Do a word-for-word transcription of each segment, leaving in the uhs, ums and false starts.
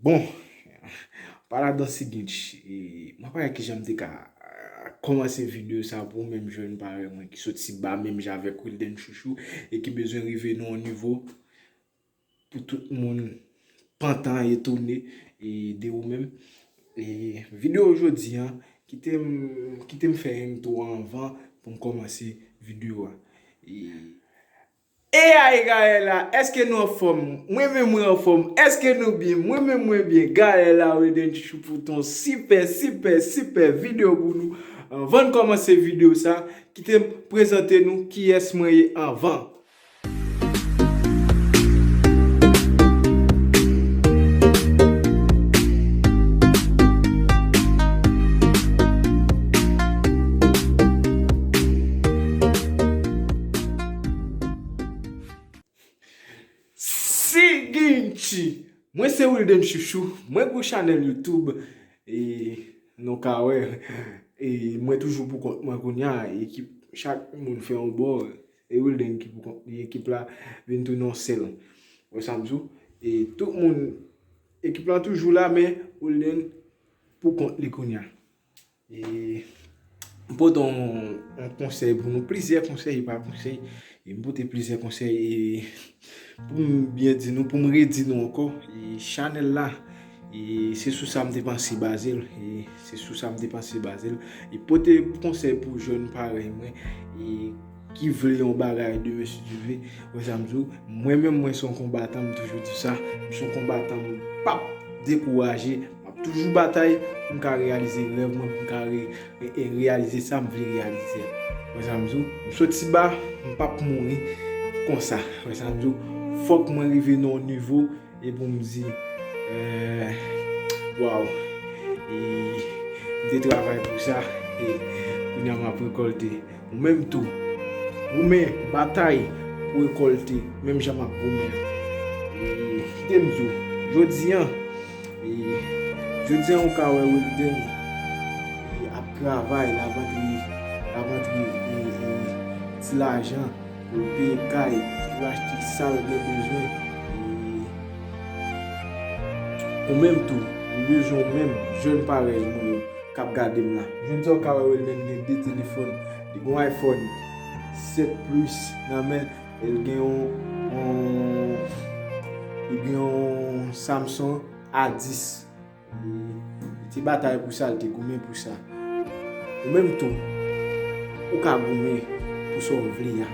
Bon, paladan Sigich, e, mwen pa wè kijan m te ka, ah, kòmanse videyo sa pou menm jèn parèy mwen ki soti ba menm jan avèk Wilden Chouchou e ki bezwen rive nan yon nivo pou tout moun pantan, etone, e, de ou menm. E, videyo jodi an, kite m, kite m fè intro anvan pou m kòmanse videyo a. E, E ay Gaëla, èske nou anfòm? Mwen menm mwen anfòm. Èske nou byen? Mwen menm mwen byen. Gaëla Wilden Chouchou pou ton sipè, sipè, sipè videyo pou nou. Anvan n kòmanse videyo sa, kite m prezante nou kiyès mwen ye anvan. Siginchi! Mwen se Wilden Chouchou, mwen gen chanèl YouTube, e nou ka wè, e mwen toujou pou kont mwen kounye a, ekip, chak moun fè yon bò, e Wilden ki pou kont li, ekip la vin tounen yon sèl. Wè sa m di w? E tout moun, ekip la toujou la, men Wilden pou kont li kounye a. E m pote yon, yon konsèy pou nou, plizyè konsèy, e pa konsèy, e m pote plizyè konsèy, e pou m byen di nou, pou m redi nou ankò, e chanèl la, e se sou sa m te panse baze l, e se sou sa m te panse baze l, e pote konsèy pou jèn parèy mwen, e ki vle yon bagay demen si Dye vle, wè sa m di w, mwen menm mwen se yon konbatan, m toujou di sa, m se yon konbatan, m p ap dekouraje, m ap toujou batay pou m ka reyalize rèv mwen, pou m ka re-, re-, e reyalize sa m vle reyalize a. Wè sa m di w, m soti ba, m p ap mouri konsa. Wè sa m di w, fòk mwen rive nan yon nivo e pou m di, eh, waw, e m te travay pou sa, e kounye a m ap rekòlte. Ou menm tou, goumen, batay pou rekòlte, menm jan m ap goumen an. E kite m di w, jodi an, e jodi an ou ka wè Wilden, e ap travay, l ap antre, l ap antre, e, e, ti lajan pou l peye kay, pou l achte sa l gen bezwen. E ou menm tou, ou bezwen ou menm, jèn parèy mwen yo k ap gade m la. Jodi a ou ka wè Wilden gen de telefòn. Li gen yon iPhone sèt Plus nan men l, e l gen yon, yon, li gen yon Samsung A dis. Li, li te batay pou sa, li te goumen pou sa. Ou menm tou, ou ka goumen pou sa w vle a.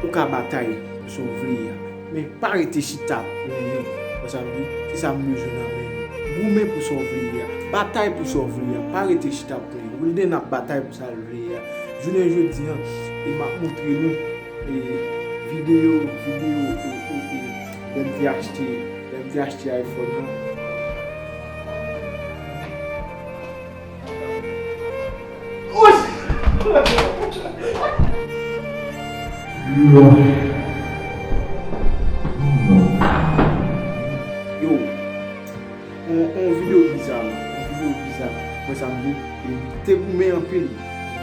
Ou ka batay pou sa w vle a. Men pa rete chita ap plenyen. Wè sa m di, se sa m bezwen nan men nou. Goumen pou sa w vle a. Batay pou sa w vle a. Pa rete chita ap plenyen. Wilden ap batay pou sa l vle a. Jounen jodi an, e m ap montre nou, e, videyo, videyo, e, e, e, lè m te achte, lè m te achte iPhone nan. Yo, yon, yon videyo biza, yon videyo biza. Wè sa m di w, e m te goumen anpil,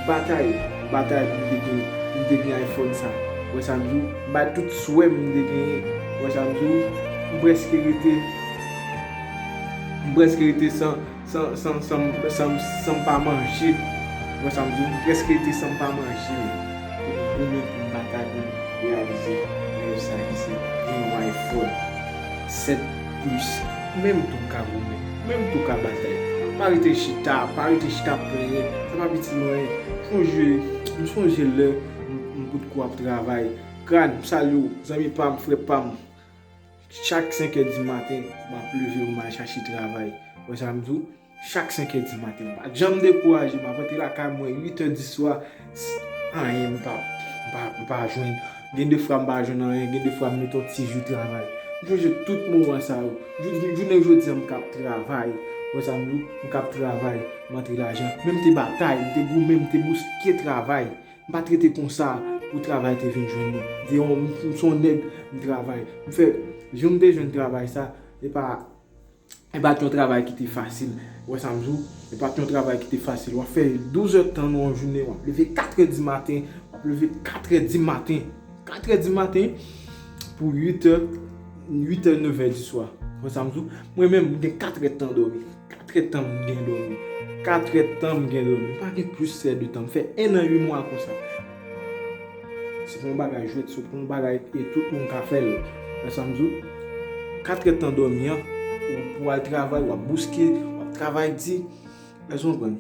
batay, batay pou m te gen, pou m te gen iPhone sa. Wè sa m di w, m bay tout swè m te genyen. Wè sa m di w, m prèske rete, m prèske rete san, san, san, san, san, san m pa manje. Wè sa m di w, m prèske rete san m pa manje. E m goumen pou m batay pou m reyalize rèv sa ki se gen yon iPhone sèt Plus. Menm tou ka goumen, menm tou ka batay. Pa rete chita, pa rete chita ap plenyen. Sa pa piti mwen. Sonje, m sonje lè m, m potko ap travay. Kran, m salye w, zanmi pa m, frè pa m. Chak senk è di maten, m ap leve pou m al chache travay. Wè sa m di w? Chak senk è di maten. M pa janm dekouraje, m ap rantre lakay mwen uit è di swa, s-, anyen m pa, m pa, m pa jwenn. Gen de fwa m pa jwenn anyen, gen de fwa m mete yon ti jou travay. M sonje tout moman sa yo. Jou-, jounen jodi a m k ap travay. Wè sa m di w? M k ap travay, m antre lajan. Men m te batay, m te goumen, m te bouske travay. M pa t rete konsa pou travay te vin jwenn mwen. M te yon, m, m se yon nèg, m travay. M fè, jan m te jwenn travay sa, e pa, e pa t yon travay ki te fasil. Ou wè sa m di w? E pa t yon travay ki te fasil. W ap fè douz è tan nan yon jounen, w ap leve kat è di maten, w ap leve kat è di maten. Kat è di maten pou uit è, uit è, nèf è di swa. Wè sa m di w? Mwen menm, m gen katrèdtan dòmi. Katrèdtan m gen dòmi. Katrèdtan m gen dòmi. M pa gen plis sè de tan. M fè en an uit mwa konsa. Se pa yon bagay jwèt, se pa yon bagay e tout moun ka fè l. Wè sa m di w? Katrèdtan dòmi an, ou pou al travay, w ap bouske, w ap travay di. Èske w konprann?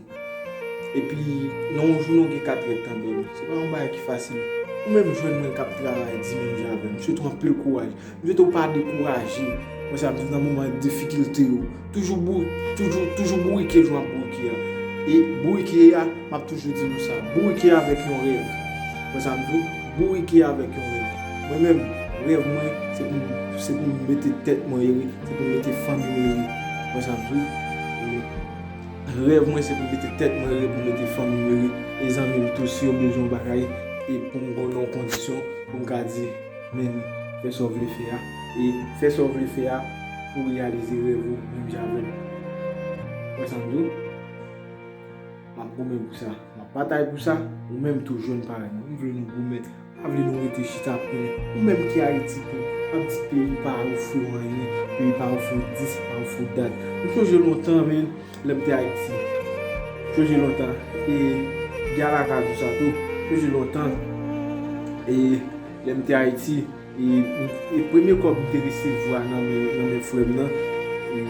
Epi, nan yon jounen, w gen katrèdtan dòmi. Se pa yon bagay ki fasil. Ou menm jwenn mwen k ap travay di menm jan avè m. M swete w anpil kouraj. M swete w pa dekouraje. Wè sa m di w, nan moman difikilte yo. Toujou bou, toujou, toujou bourike jan w ap bourike a. E bourike a, m ap toujou di nou sa. Bourike avèk yon rèv. Wè sa m di w, bourike avèk yon rèv. Mwen menm, rèv mwen, se pou m, se pou m mete tèt mwen ere, se pou m mete fanmi m ere. Wè sa m di w? E rèv mwen, se pou m mete tèt mwen ere, pou m mete fanmi m ere. E zanmi m tou, si yo bezwen yon bagay, e pou m gen yon kondisyon, pou m ka di, men, fè sa w vle fè a. E fè sa w vle fè a pou w reyalize rèv ou, menm jan avè m. Wè sa m di w? M ap goumen pou sa. M ap batay pou sa. Ou menm tou, jèn parèy mwen. M vle nou goumen. M pa vle nou rete chita plen. Ou menm ki Ayiti tou, m ap di peyi pa ofri w anyen. Peyi pa ofri w dis, pa ofri w dat. M sonje lontan, men, lè m te Ayiti. M sonje lontan. E, Gyala ka di w sa tou. M sonje lontan. E, lè m te Ayiti, E, e premye kòb m te resevwa nan men, nan men frè m nan, e,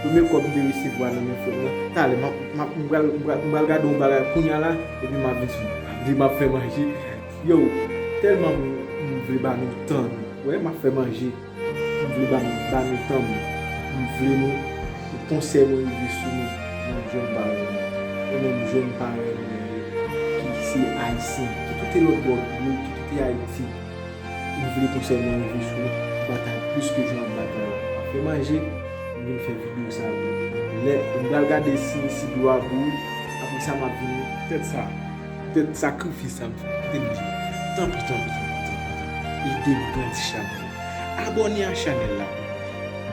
premye kòb m te resevwa nan men frè m nan, talè, m ap, m ap, m pral, m pral, m pral gade yon bagay kounye a la, epi m ap vin sou li. M di m ap fè manje. Yo, tèlman m, m vle ba nou tan nou. Wè, m ap fè manje. M vle ba nou, ba nou tan nou. M vle nou, pou konsèy mwen rive sou nou, menm jèn parèy mwen. Ou menm jèn parèy mwen, ki se ayisyen, ki kite lòt bò dlo, ki kite Ayiti. M vle konsèy mwen rive sou batay plis ke jan ap batay la. M ap fè manje, m vin fè videyo sa tou. Lè m pral gade si, si dlo a bouyi, apre sa m ap vini. Petèt sa, petèt sakrifis sa m fè. Kite m di, tanpri, tanpri, tanpri, tanpri, tanpri, ede m grandi chanèl la. Abòne a chanèl la.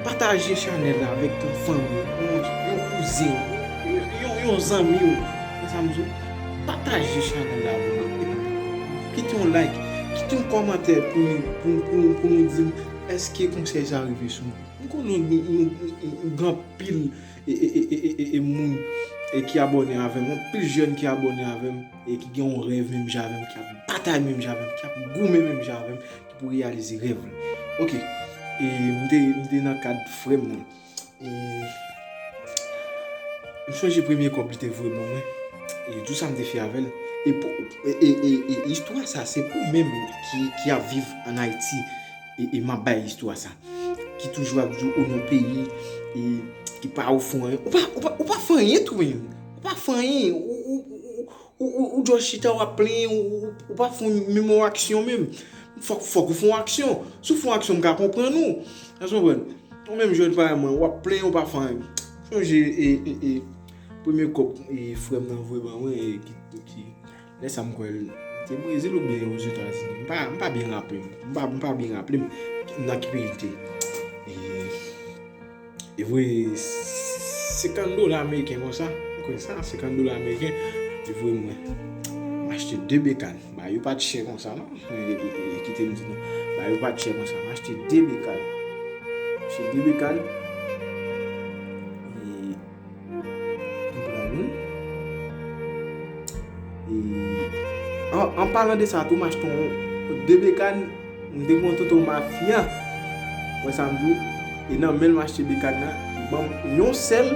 Pataje chanèl la avèk yon fanmi, yon, yon kouzen, yon, yon, yon zanmi w. Wè sa m di w? Pataje chanèl la pou nou. Epi, kite yon like, kite yon kòmantè pou nou, pou, pou, pou nou di m, èske konsèy sa rive sou nou? M konnen nou, nou, nou, nou gen anpil e, e, e, e, e, e moun e ki abòne avè m, anpil jèn ki abòne avè m e ki gen yon rèv menm jan avè m, ki ap batay menm jan avè m, ki ap goumen menm jan avè m, ki pou reyalize rèv li. Oke, e m te, m te nan kad frè m nan. E m sonje premye kòb li te voye ban mwen. E tou sa m te fè avè l. E pou, e, e, e, e istwa sa, se pou menm ki, ki ap viv ann Ayiti. E, e m ap bay istwa sa. Ki toujou ap di w, o non peyi, e ki pa ofri w anyen. Ou pa, ou pa, ou pa fè anyen tou menm. Ou pa fè anyen. Ou, ou, ou, ou, ou, ou, ou just chita w ap plenyen, ou, ou, ou pa fè menm yon aksyon menm. Fòk, fòk ou fè yon aksyon. Si w fè yon aksyon, m ka konprann ou. Èske w konprann? Ou menm jèn parèy mwen, w ap plenyen, ou pa fè anyen. Sonje, e, e, e, premye kòb, e, frè m nan voye ban mwen, e, ki, ki, lè sa m kwè l te Brezil oubyen Ozetazini. M pa, m pa byen raple m. M pa, m pa byen raple m nan ki peyi l te. E, e voye senkant dola ameriken konsa. M kwè sa, senkant dola ameriken. Li voye mwen. M achte de bekàn. Bagay yo pa t chè konsa, non. E, e, e, kite m di nou. Bagay yo pa t chè konsa. M achte de bekàn. M achte de bekàn. E, m pran youn. E, an, an palan de sa tou, m achte yon de bekàn, m te gen yon tonton mafya. Wè sa m di w? E nan men l m achte bekàn nan, li ban m yon sèl,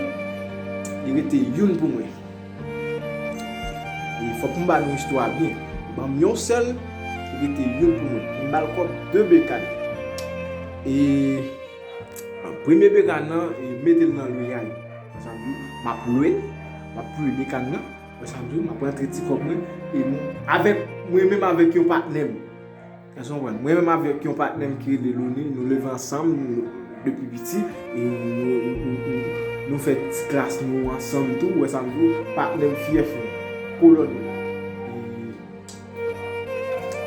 li rete youn pou mwen. E fòk m ba nou istwa byen. Li ban m yon sèl, li rete youn pou mwen. M ba l kòb de bekàn. E premye bekàn nan, e mete l nan lweyay. Sa m di, m ap lwe l, m ap lwe bekàn nan. Wè sa m di w, m ap rantre ti kòb mwen, e m, avèk, mwen menm avèk yon patnè m. Èske w konprann? Mwen menm avèk yon patnè m ki rele Loni, nou leve ansanm, nou, depi piti, e nou, nou, nou, nou, nou fè ti klas nou ansanm tou, wè sa m di w, patnè m fyèf mwen, kolòn mwen.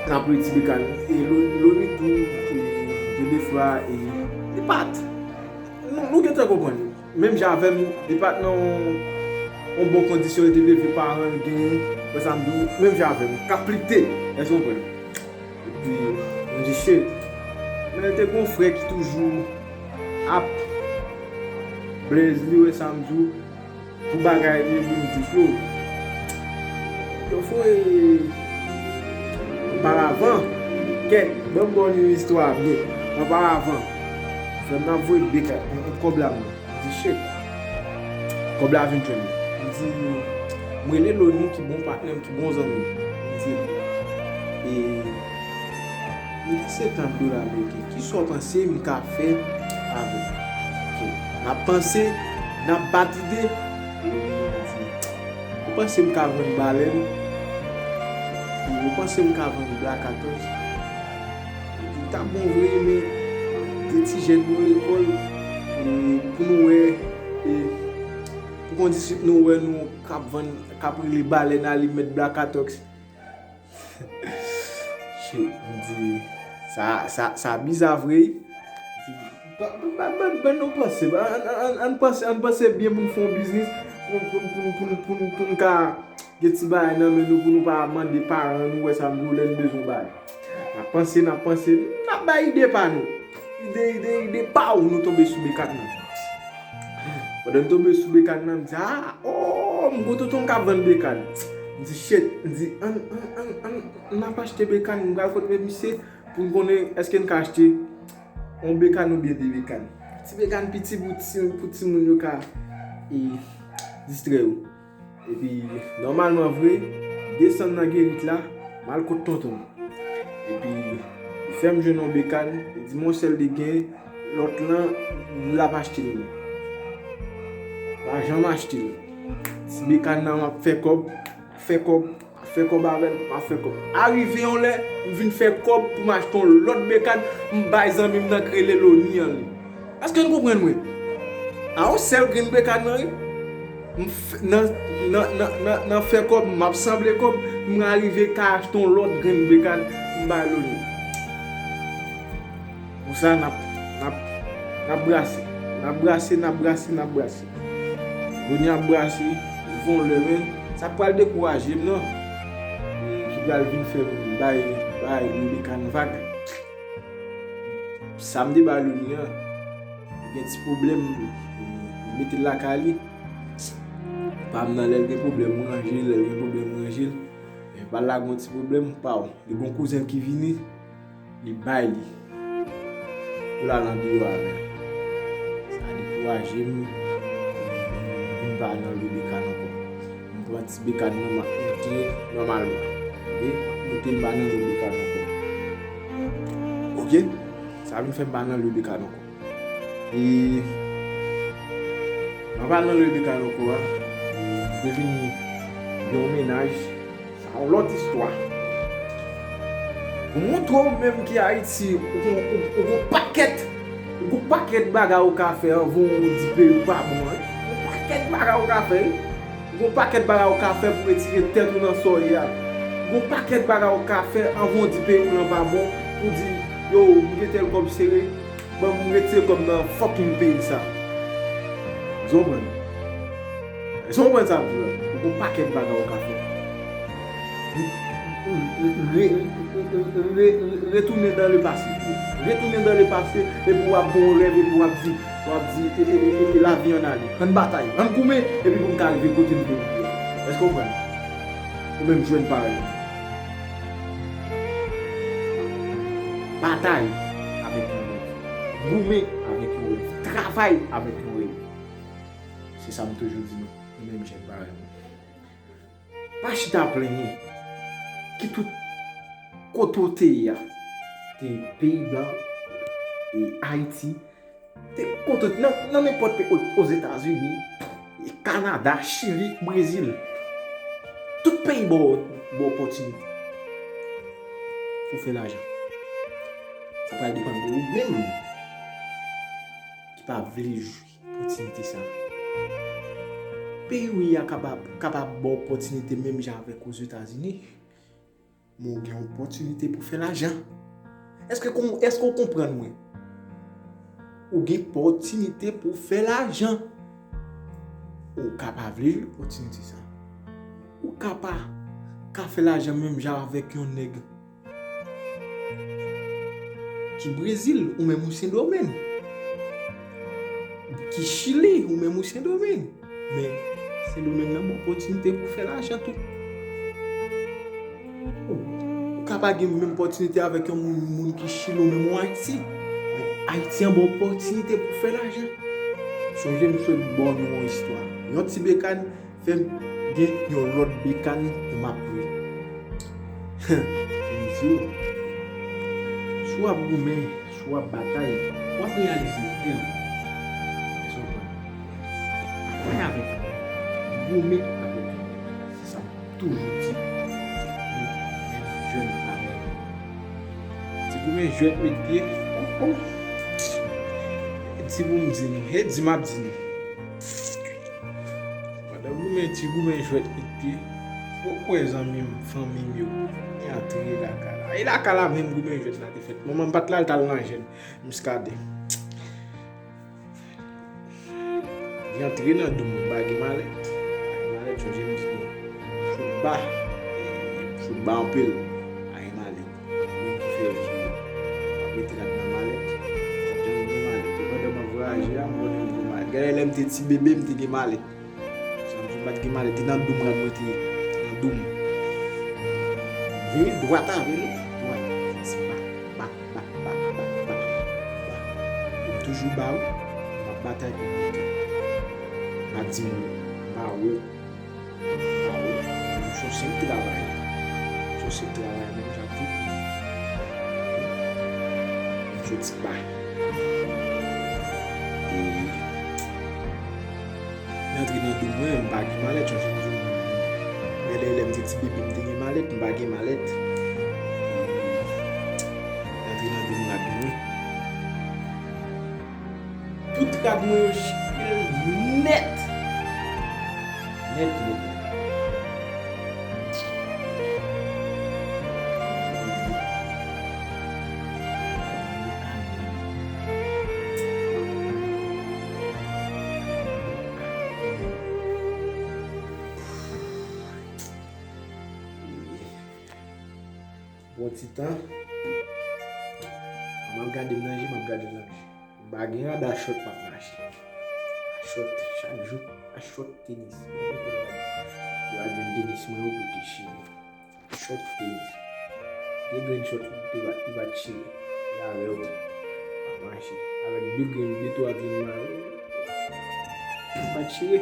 E n ap lwe ti bekàn, e Lo-, Loni tou, e, gen de fwa, e, li pa t. Nou, nou gentan konprann. Menm jan avè m, li pa t nan yon, yon bon kondisyon, li te leve paran l genyen, wè sa m di w, menm jan avè m, k ap plite, èske w konprann? Epi, m di, shit. Men te gen yon frè ki toujou ap Leslie wè sa m di w, pou bagay li, li m di Flo. Yo fwe oparavan, kèk, ban m ba w yon istwa byen. Oparavan, frè m nan voye beka, yon kòb la, m di, shit. Kòb la vin jwenn mwen. M di, m rele Loni ki bon patnè m, ki bon zanmi m. M di, e, m gen senkant dola ameriken. Kisa w panse m ka fè avè l? Ok. N ap panse, n ap bat ide. E, m di, ou panse m ka vann balèn? E, ou panse m ka vann Black Atos? Li ta bon vre, men de ti jèn nou lekòl, e, pou nou wè, e, pou kondisyèn nou wè nou k ap vann, k ap rele balèn alimèt Black Atox. Shit, m di, sa, sa, sa biza vre. M di, ba, ba, ba, ba, ban nou panse, ba, ann, ann, ann, ann panse, ann panse byen pou n fè yon biznis, pou, pou, pou, pou, pou, pou n ka gen ti bagay nan men nou pou nou pa mande paran nou, wè sa m di w, lè n bezwen yon bagay. N ap panse, n ap panse, n ap bay ide pa nou. Ide, ide, ide, paw, nou tonbe sou bekàn nan. Pandan n tonbe sou bekàn nan, m di, a, o, m gon tonton k ap vann bekàn. M di, shit, m di, ann, ann, ann, ann, n ap achte bekàn, m pral kot men misye pou n konnen èske n ka achte yon bekàn oubyen de bekàn. Ti bekàn piti pou ti, pou timoun yo ka, e, distrè yo. Epi, nòmalman vre, desann nan gerit la, m al kot tonton m. Epi, li fè m jwenn yon bekàn, li di m yon sèl li gen, lòt lan, l ap achte l. Pa janm achte l. Ti bekàn nan, m ap fè kòb, fè kòb, fè kòb avè l, m ap fè kòb. Arive yon lè, m vin fè kòb pou m achte yon lòt bekàn, m bay zanmi m nan k rele Loni an li. Èske n konprann mwen? A yon sèl grenn bekàn nan, wi. M f-, nan, nan, nan, nan, nan fè kòb, m ap sanble kòb, m arive ka achte yon lòt grenn bekàn, m bay Loni. Konsa, n ap, n ap, n ap brase. N ap brase, n ap brase, n ap brase. Loni ap brase, yon lè, men, sa pral dekouraje m, non. Ki pral vin fè m bay, bay Loni bekàn vag. Sa m te ba Loni an, li gen ti pwoblèm, m mete l lakay li. Pa m nan lè l gen pwoblèm, m ranje l, lè l gen pwoblèm, m ranje l. Men pa l la gen yon ti pwoblèm, pa w. Li gen yon kouzen l ki vini, li bay li. Pou l al andeyò avè l. Sa dekouraje m, m vin pa al nan lwe bekàn ankò. M pran ti bekàn nan, m ap moute nòmalman. Ok? M ap moute, m pa nan lwe bekàn ankò. Ok? Sa vin fè m pa nan lwe bekàn ankò. E m pa nan lwe bekàn ankò a, e m te vini gen yon mennaj, sa yon lòt istwa. Pou montre w menm ki Ayiti, ou gon, ou, ou gon pakèt, ou gon pakèt bagay ou ka fè anvan w di peyi w pa bon an. Yon pakèt bagay ou ka fè, wi. Gon pakèt bagay ou ka fè pou retire tèt ou nan sa w ye a. Gon pakèt bagay ou ka fè anvan w di peyi w lan pa bon, ou di, yo, m gen tèl kòb sere, ban m retire kòb nan fucking peyi sa. Èske w konprann? Èske w konprann sa m di w la? Gon pakèt bagay ou ka fè. Re-, re-, re-, retounen dan le pase. Retounen dan le pase, epi w ap gen yon rèv, epi w ap di, w ap di, e, e, e, e, e lavi ann ale. Ann batay, ann goumen, epi pou n ka rive kote n vle rive a. Èske w konprann? Ou menm jwenn parèy. Batay avèk yon rèv. Goumen avèk yon rèv. Travay avèk yon rèv. Se sa m toujou di nou, nou menm jèn parèy mwen. Pa chita plenyen. Kit ou kote w te ye a. Te peyi blan, e Ayiti, te kote w te nan, nan nenpòt peyi, o-, Ozetazini, e Kanada, Chili, Brezil. Tout peyi ba w, ba w opòtinite pou fè lajan. Sa pral depann de ou menm ki pa vle jwi opòtinite sa. Peyi w ye a kapab, kapab ba w opòtinite menm jan avèk Ozetazini, men w gen opòtinite pou fè lajan. Èske kon-, èske w konprann mwen? Ou gen opòtinite pou fè lajan. Ou ka pa vle jwi opòtinite sa. Ou ka pa ka fè lajan menm jan avèk yon nèg ki Brezil, ou menm ou Sendomeng. ki Chili, ou menm ou Sendomeng. Men, Sendomeng nan ba w opòtinite pou fè lajan tou. Ou ka pa gen menm opòtinite avèk yon moun, moun ki Chili ou menm ou Ayiti. Men Ayiti an ba w opòtinite pou fè lajan. Sonje m sot ba w yon istwa. Yon ti bekàn fè m gen yon lòt bekàn pou m ap ri. Pou m di w, si w ap goumen, si w ap batay, w ap reyalize vre. Èske w konprann? Batay avèk yon nèg, goumen avèk yon nèg. Se sa m toujou di. Nou menm jèn pa menm. Ti goumen jwèt met pye. Oh, oh. Di pou m di nou. He di m ap di nou. Pandan goumen ti goumen jwèt met pye, ou kwè zanmi m, fanmi m yo, li antre lakay la. E lakay la menm goumen jwèt la te fèt. Manman m pa t la, l t al nan jèn. Miskaden. Li antre nan doum, m pa gen malèt. M pa gen malèt, sonje m di nou. Sot ba. Sot ba anpil. Pa gen malèt. Mwen ki fè yo sou yo. M ap mete rad nan malèt. Jan m gen malèt. E pandan m ap vwayaje a, m konnen m gen malèt. Gade lè m te ti bebe, m te gen malèt. Sa m di m pa t gen malèt. E nan doum rad mwen te ye. Nan doum. Vini dwat avè nou. Dwat. Fòs ba. Ba, ba, ba, ba, ba, ba. M toujou ba wi. M ap batay pou m monte. M pa di moun. M pa wè. M pa wè. M se yon senp travayè. M se yon senp travayè menm jan tou. M soti ba. E M antre nan doum mwen, m pa gen malèt, yon jèn moun. Men lè, lè m te ti bebe, m te gen malèt, m pa gen malèt. M antre nan doum rad mwen. Tout rad mwen yo chire nèt. Nèt, nèt, nèt. Bon ti tan. M ap gade m nan je, m ap gade m nan je. M pa gen rad a chòt m ap mache. A chòt, chak jou, a chòt tenis. Yo al jwenn tenis mwen yo pou te chire. Chòt tenis. De grenn chòt li te pa, li pa t chire. E avè w, m ap mache. Avèk de grenn, de twa grenn mayo, li pa t chire.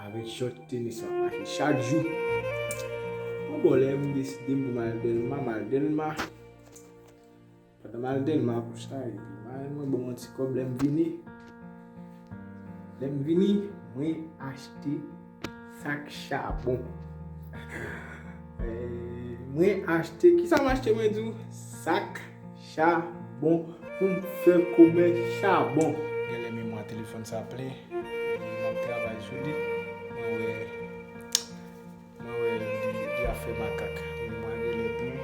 Avèk chòt tenis m ap mache chak jou. Yon bò lè m deside m pou m al Dèlma, m al Dèlma. Pandan m al Dèlma konsa, epi mari mwen ban m yon ti kòb lè m vini. Lè m vini, mwen achte sak chabon. Eh, mwen achte, kisa m achte mwen di w? Sak chabon pou m fè komès chabon. Genlè memwa telefòn sa plen, m ap travay sou li. Mwen wè Mwen wè li, li ap fè makak. Men mwen gen lè plen.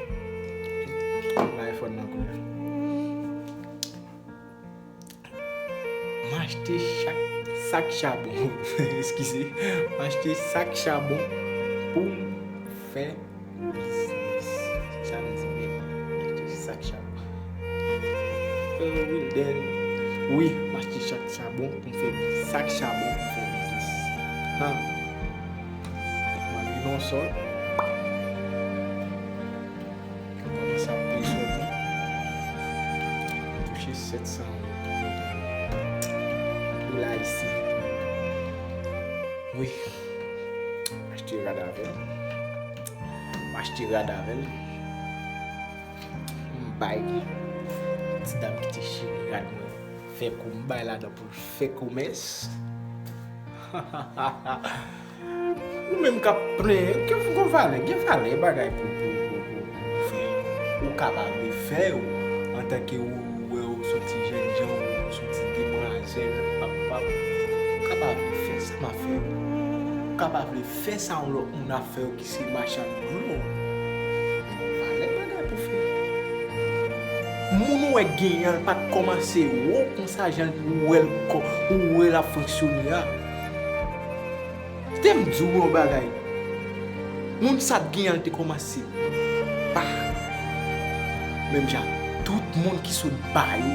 L ap bay fòn nan kounye a. M achte chak, sak chabon. Eskize. M achte sak chabon pou m fè biznis. Se sa m di menm. M achte sak chabon. Euh, Wilden. Wi, m achte chak chabon pou m fè, sak chabon pou m fè biznis. Ha. Mwen vin yon sòl. Kòmanse ap peye sòl mwen. Touche sèt san dola ayisyen. Wi. M achte rad avè l. M achte rad avè l. M bay ti dam ki te chire rad mwen. Fè kou m bay ladan pou l fè komès. Ou menm k ap plenyen, gen, gen valè, gen valè bagay pou, pou, pou, pou, pou fè. Ou kapab fè yo antanke ou wè ou se yon ti jènjan, ou se yon ti demwazèl, pap, pap. Ou kapab fè sa m ap fè. Ou kapab fè sa yon lòt moun ap fè yo ki se machann dlo. Valè bagay pou fè. Moun ou wè genyen an, l pa t kòmanse wo konsa jan ou wè l kò-, ou wè l ap fonksyone a. Kite m di w yon bagay. Moun sa t genyen an, l te kòmanse ba. Menm jan tout moun ki sot ba yo.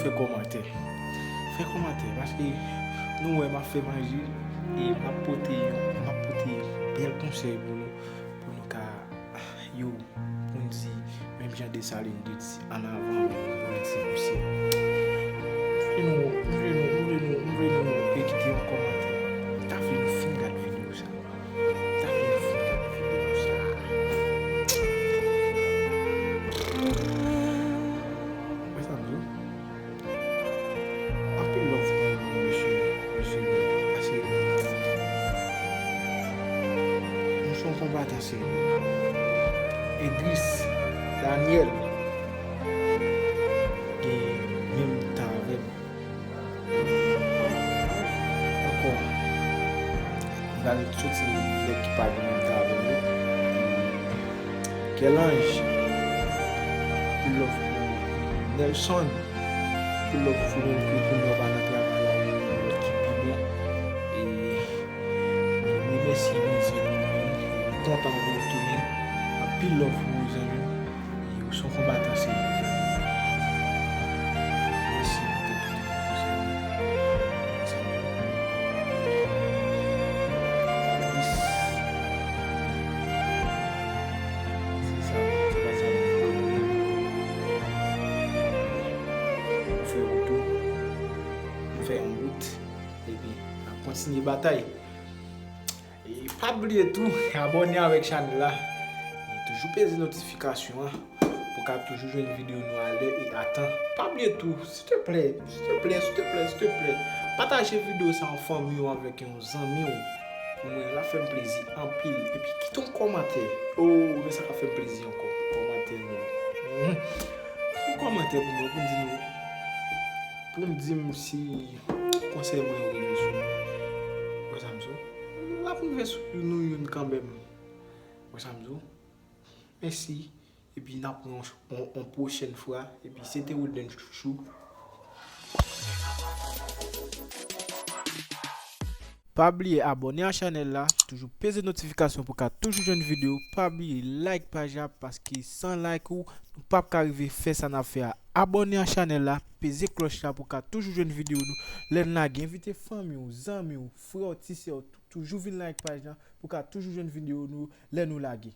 fè kòmantè. Fè kòmantè, paske nou wè m ap fè manje e m ap pote yon, m ap pote bèl konsèy pou nou, pou nou ka, yo, pou n di, menm jan Desalin te di, ann avan avèk politik misye. M vle nou, m vle nou, m vle nou, m vle nou ekite yon kòmantè. M ta vle nou fin gade videyo sa. M ta vle nou fin gade videyo sa. Wè sa m di w? Anpil love pou nou, mesye, mesye, ase. Nou se yon konbatan serye. Edris Daniel gen menm tan avè m. Ankò, m pral soti nèg ki pa gen menm tan avè m yo. Kèlanj, anpil love pou Nelson. Anpil love pou nou, pou nou pa nan travay la, yon lòt ki pi bon. E nou remèsye Bondye pou nou, nou kontan pou nou tounen. Anpil love pou ou, zanmi m. E ou se yon konbatan serye, zanmi m. Mèsi pou tout, tout, tout, tout, zanmi m. Peace. Se sa, se pa sa m te vle. M fè wout tou. M fè yon wout. Epi, n ap kontinye batay. E pa bliye tou, abòne avèk chanèl la. E toujou peze notifikasyon an pou ka toujou jwenn videyo nou alè e atan. Pa bliye tou, silteplè, silteplè, silteplè, silteplè, pataje videyo sa an fanmi w avèk yon zanmi w. Pou mwen, l ap fè m plezi anpil. Epi kite yon kòmantè. O, men sa k ap fè m plezi ankò. Kòmantè nou. Mhm. Yon kòmantè pou mwen, pou n di nou, pou n di m si konsèy mwen yo rive sou nou. Wè sa m di w? L ap rive sou nou youn kanmenm. Wè sa m di w? Mèsi. Epi n ap wè yon, yon, yon pwochèn fwa. Epi se te Wilden Chouchou. Pa bliye abòne a chanèl la, toujou peze notifikasyon pou ka toujou jwenn videyo. Pa bliye like paj la, paske san like ou, nou p ap ka rive fè sa n ap fè a. Abòne a chanèl la, peze klòch la pou ka toujou jwenn videyo nou lè n lage. Envite fanmi w, zanmi w, frè w, ti sè w, tou-, toujou vin like paj la pou ka toujou jwenn videyo nou lè nou lage.